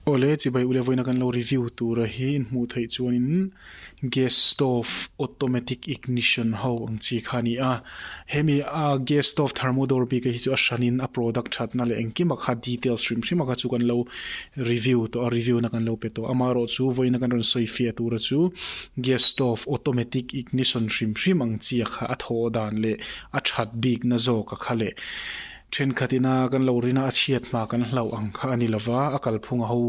Awle chibai ule vawiina kan lo review tura hi inhmuh theih chuanin gas stove automatic ignition ho ang chi kha a ni a hemi a gas stove thermodor bik a hi chu a hranin a product thatna leh engkim a kha details hrim hrim a kha chu kan lo review tawh a review na kan lo pe tawh amaherawhchu vawiina kan rawn sawi fiah tura chu gas stove automatic ignition hrim hrim ang chi a kha a thawh dan leh a that bik na zawk a kha leh. Thenkhatina kan lo rina a chhiat hma kan hlauh ang kha a ni lova, a kalphung a ho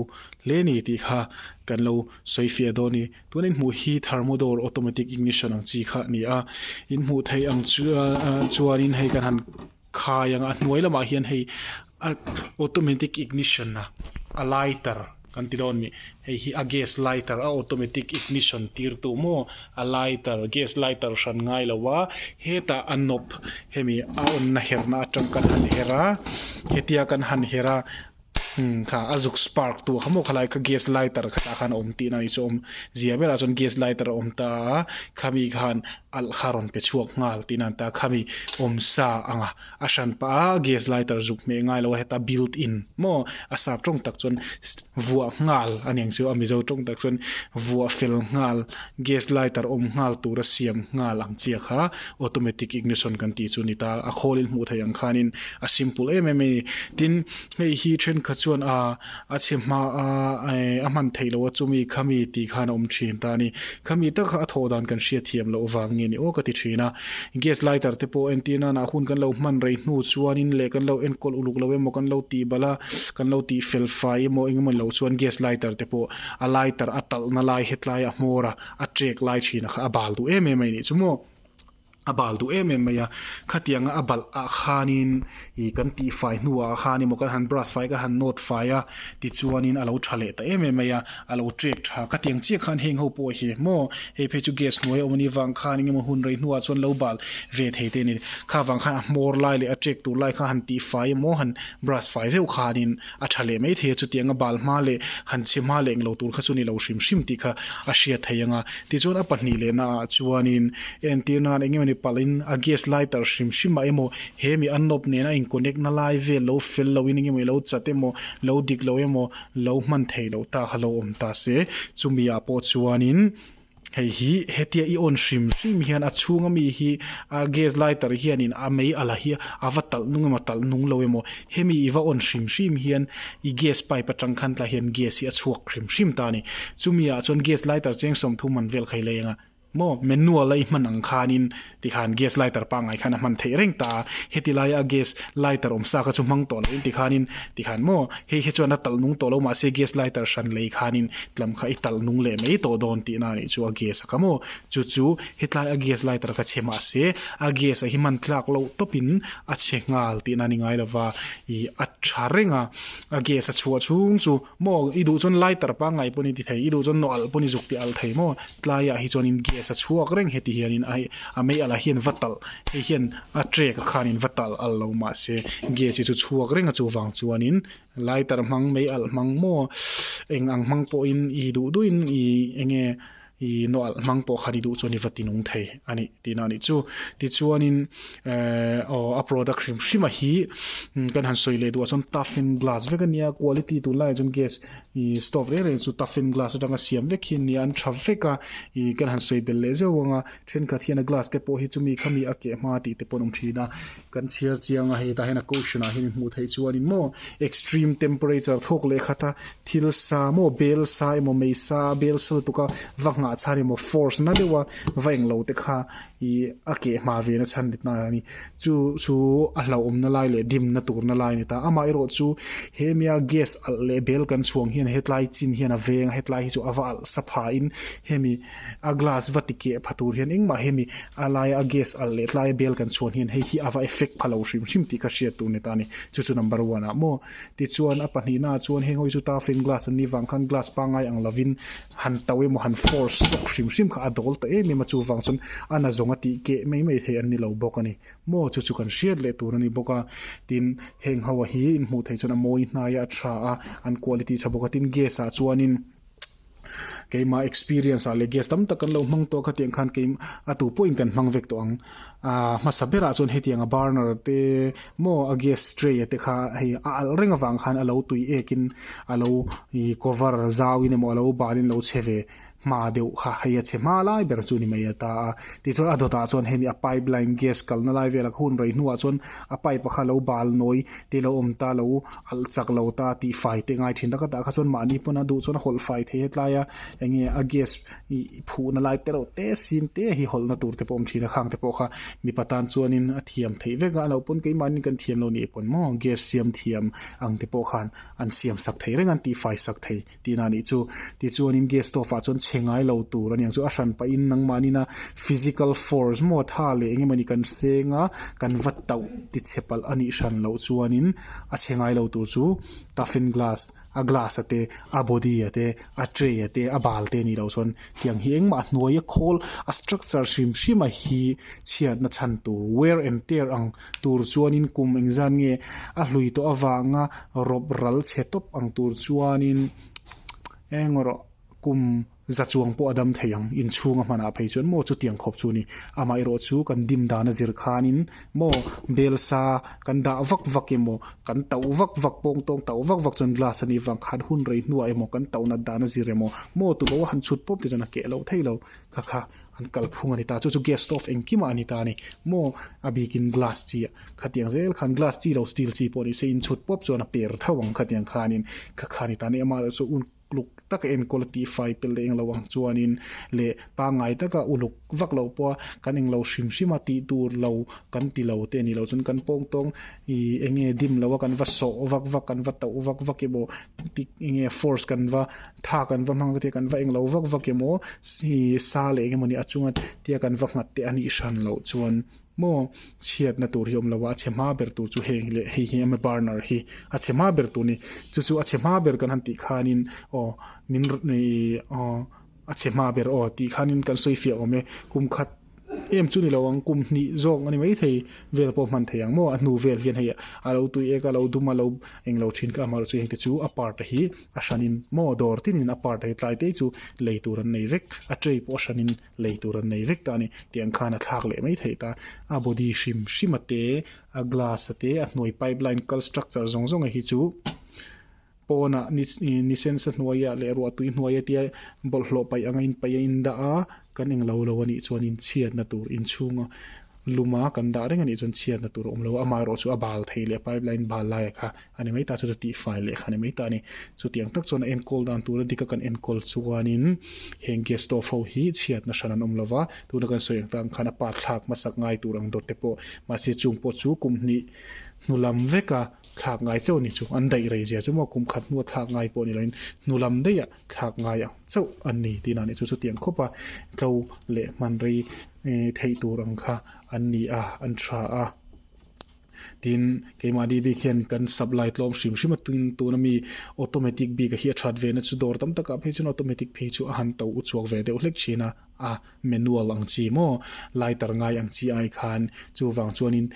hle ni tih kha kan lo sawi fiah dawn a ni. Tuna in hmuh hi thermodor automatic ignition ang chi kha a ni a, in hmuh theih ang chuanin hei kan han khai ang a, a hnuai lamah hian hei a automatic ignition a a lighter. Kan ti dawn ni, hei hi a gas lighter a automatic ignition tir tu maw a lighter gas lighter hran ngai lo a hetah a knob hemi a awmna herna atang kan han her a hetia kan han her a umm kha a zuk spark tu kha maw khalai kha gas lighter kha tah khan a awm tihna a ni chu a awm zia berah chuan gas lighter a awm ta a khami khan alh kha a rawn pe chhuak nghal tihna a ni ta khami awmsa ang a. A hran pah a gas lighter zuk hmeh ngai lo a heta built in maw a sap tawng tak chuan vuah nghal a ni ang chu a mizo tawng tak chuan vuah fel nghal gas lighter awm nghal tura siam nghal ang chiah kha automatic ignition kan tih chu a ni ta a khawl in hmuh theih ang khanin a simple em em a ni tin hei hi thenkhat chuan ah a chhe hma a eh a hman theih loh a chumi khami tih khan a awm thin ta a ni khami tak kha a thawh dan kan hriat thiam loh vang nge ni aw ka ti thin a gas lighter te pawh entir nana hun kan lo hman rei hnu chuanin leh kan lo enkawl uluk lo emaw kan lo tih balh a kan lo tih fel fai emaw eng emaw loh chuan gas lighter te pawh a lighter a talhna lai hetlai a hmawr a a trek lai thin a kha a bal duh em em a ni chu maw. A bal duh em em mai a, khatianga a balh ah khanin ih kan tihfai hnuah khan emaw kan han brush fai kan han nawt fai a tichuanin a lo tha leh ta em em mai a, a lo trek tha. Khatiang chiah khan heng ho pawh hi maw hei phei chu gas hnuai a awm a nih vang khan engemaw hun rei hnuah chuan lo bal ve thei te a ni. Kha vang khan a hmawr lai leh a trek tur lai kha han tihfai emaw han brush fai zeuh khanin a tha leh mai thei a, chutianga bal hma leh han chhe hma leh englo tur kha chu ni lo hrim hrim tih kha a hriat thei ang a. Tichuan a pahnih lehna ah chuanin entir nan eng emawni palhin a gas lighter hrim hrim ah emaw he mi a knob nena in connect na lai vel lo fel lo in eng emawni lo chat emaw lo dik lo emaw lo hman theih loh ta kha lo awm ta se chumi ah pawh chuanin Hei hi hetia i on hrim hrim hian a chhung ami hi a gas lighter hianin a mei a la hi a va talh nung emaw talh nung lo emaw hemi i va on hrim hrim hian i gas pipe atang khan tlai hian gas hi a chhuak hrim hrim ta a ni. Chumi ah chuan gas lighter cheng 30 man vel kha i lei ang a maw manual a i hman ang khanin Tikhan gas lighter pangngai khan a hman theih reng ta a, heti laia a gas lighter awm sa kha chu hmang tawh loin tikhanin tikhan maw hei hi chuan a talh nung tawh lo mahse gas lighter hran lei khanin tlam kha i talh nung leh mai tawh dawn tihna a nih chu a gas a kha maw chu chu hetlai a gas lighter kha chhe mahse a gas a hi hman tlak loh tawpin a chhe nghal tihna a ni ngai lova ih a tha reng a a gas a chhuah chhung chu Maw, i duh chuan lighter pangngai pawn i ti thei, i duh chuan nawh alh pawn i zuk ti alh thei maw? Tlaiah hi chuanin gas a chhuak reng heti hianin a a mei alh ah hian va talh, hei hian a trek ah khanin va talh alh lo mahse gas hi chu chhuak reng a chuvang chuanin lighter hmang mei alh hmang maw eng ang hmang pawhin i duh duhin i enge I nawh alh hmang pawh khan i duh chuan i va tinung thei a nih tihna a nih chu. Tichuanin eh aw a product hrim hrim a hi kan han sawi leh duh ah chuan toughen glass vek a nia quality tunlaiah chuan gas ih stove reng reng chu toughen glass atanga siam vek hi a nia an tha vek a ih kan han sawi belh leh zeuh ang a thenkhat hian a glass te pawh hi chumi khami a keh hma tih te pawh an awm thin a kan chhiar chiang a hei tah hian a caution ah hian in hmuh theih chuanin maw extreme temperature thawk leh khat a Thil sa maw bel sa emaw mei sa bel sa lutuk a va nghah chhan emaw force na deuh a va englo te kha ih a keh hma ve na chhan let na a ni. Chu chu a hlauhawmna lai leh dimna turna lai a ni ta. Amaherawh chu hemia gas alh leh bel kan chhuang hian hetlai chin hian a veng a hetlai hi chu a va alh sa phahin hemi a glass va ti keh pha tur hian engmah hemi a laia a gas alh leh tlaia bel kan chhuan hian hei hi a va effect pha lo hrim hrim tih kha hriat tur a ni ta a ni. Chu chu number one ah maw. Tichuan a pahnihna ah chuan heng ho hi chu toughen glass an nih vang khan glass pangngai ang lovin han to emaw han force sawk hrim hrim kha a dawl ta em em a chuvang chuan a na zawng a tih keh mai mai theih an ni lo bawk a ni maw chu chu kan hriat leh tur a ni bawk a tin heng ho hi inhmuh theih chuan a mawi hnai a a tha a an quality tha bawk a tin gas ah chuanin. Keimah experience ah leh gas tam tak kan lo hmang tawh khatiang khan kei a tu pawhin kan hmang vek tawh ang. Ahh hmasa berah chuan hetiang a burner te maw a gas tray te kha hei a alh reng avang khan a lo tui ekin a lo ih cover zau in emaw a lo bal in lo chhe ve hma deuh kha hei a chhe hma lai ber chu ni mai a ta a tichuan a dawtah chuan hemi a pipe line gas kalna lai velah hun rei hnuah chuan a pipe a kha lo bal nawi te lo awm ta lo alh chak lo ta tih fai te ngai thin tak a tah kha chuan mahni pawn a duh chuan a hawlh fai thei hetlai a enge a gas ih phuhna lai te reuh te sim te hi hawlhna tur te pawh a awm thin a khang te pawh kha mipa tan chuanin a thiam theih vek a a loh pawn keimahni kan thiam lo nih pawn maw gas siam thiam ang te pawh khan an siam sak thei reng a an tih fai sak thei. Tihna nih chu. Tichuanin gas stove ah chuan chhe ngai lo tur a ni ang chu. A hran pahin nangmahnin a physical force maw tha leh eng emawni kan seng a, kan va tauh ti chhe palh a nih hran loh chuanin a chhe ngai lo tur chu toughen glass, a glass a te, a body a te, a tray a te, a bal te nih loh chuan tiang hi engmah hnuai a khawl a structure hrim hrim a hi chhiatna chhan tur wear and tear ang tur chuanin kum engzat nge a hlui tawh avanga rawp ral chhe tawp ang tur chuanin eng erawh kum za chuang pawh a dam thei ang inchhunga hmanah phei chuan maw chutiang khawp chu a ni amaherawh chu kan dim dan a zir khanin maw bel sa kan dah vak vak emaw kan tauh vak vak pawng tawng tauh vak vak chuan glass a nih vang khan hun rei hnuah emaw kan tauh nat dan a zir emaw maw tubo a han chhut pawp te chuan a keh loh thei lo kha kha an kalphung a ni ta chu chu gas stove engkimah a ni ta a ni maw a bikin glass chi ah khatiang zel khan glass chi lo steel chi pawh ni se inchhut pawp chuan a per tho ang khatiang khanin kha kha a ni ta a ni amaherawhchu chu un uluk taka enkawl a tihfai pel leh englo ang chuanin leh pangngai taka uluk vak loh pawha kan englo hrim hrim a tih tur lo kan ti lo te a ni lo chuan kan pawng tawng ih eng nge dim lo a kan va sawh vak vak kan va tauh vak vak emaw tik eng nge force kan va tha kan va hmang te kan va englo vak vak emaw ih sa leh eng emawni a chunga tia kan va nghat te a nih hran loh chuan maw chhiatna tur hi a awm lo a a chhe hma ber tur chu heng leh hei hi a burner hi a chhe hma ber tur a ni chu chu a chhe hma ber kan han tih khanin aw min ih aw a chhe hma ber aw tih khanin kan sawi fiah awm e kum khat em chu ni lo ang kum hnih zawk a ni maithei vel pawh hman thei ang maw a hnu vel hian hei a lo tui ek a lo dum a lo englo thin ka amaherawhchu heng te chu a part a hi a hranin maw dawr tinin a part a hi tlai te chu lei tur an nei vek a tray pawh a hranin lei tur an nei vek ta a ni tiang khan a thlak leh mai theih ta a body hrim hrim a te a glass a te a hnuai pipe line kal structure zawng zawng a hi chu. Pawnah ni ni sensa hnuaiah leh ruahtui hnuai a tia bawlhhlawh paih anga in paih a in dah a, kan englo lo a nih chuan inchhiatna tur inchhunga luma kan dah reng a nih chuan chhiatna tur a awm lo a, amaherawh chu a bal thei leh pipe line bal laia kha a ni mai ta chu chu tihfai leh kha a ni mai ta a ni. Chutiang tak chuan a enkawl dan tura dika kan enkawl chuanin heng gas stove ho hi chhiatna hran an awm lo va, tuna kan sawi ang tang khan a part thlak hmasak ngai tur ang dawt te pawh mahse chung pawh chu kum hnih hnu lam veka Thlak ngai chauh a ni chu. An daih rei zia chu maw kum khat hnua thlak ngai pawh ni loin hnu lam daihah thlak ngai ang chauh an ni tih na ni chu chutiang khawp a tlo leh hman rei theih tur ang kha an ni a an tha a. Tin keimahni bik hian kan supply tlawm hrim hrim a tin tuna mi automatic bik a hi a that ve na chu dawr tam takah phei chuan automatic phei chu a han to uchuak ve deuh hlek thin a. a manual ang chi maw lighter ngai ang chi ai khan chuvang chuanin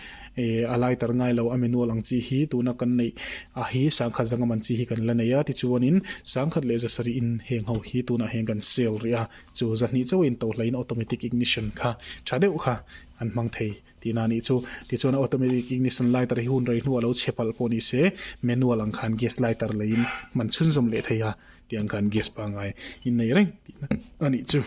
eh a lighter ngai lo a manual ang chi hi tuna kan neih a hi sangkhat zanga man chi hi kan la nei a tichuanin sangkhat leh zasarih in heng ho hi tunah hian kan sale rih a chu zahnih chauh a in toh hlaiin automatic ignition kha tha deuh kha an hmang thei tihna a nih chu tichuan automatic ignition lighter hi hun rei hnuah lo chhe palh pawh ni se manual ang khan gas lighter leiin hman chhunzawm leh thei a. Tiang khan gas pangngai in nei reng tihna a nih chu.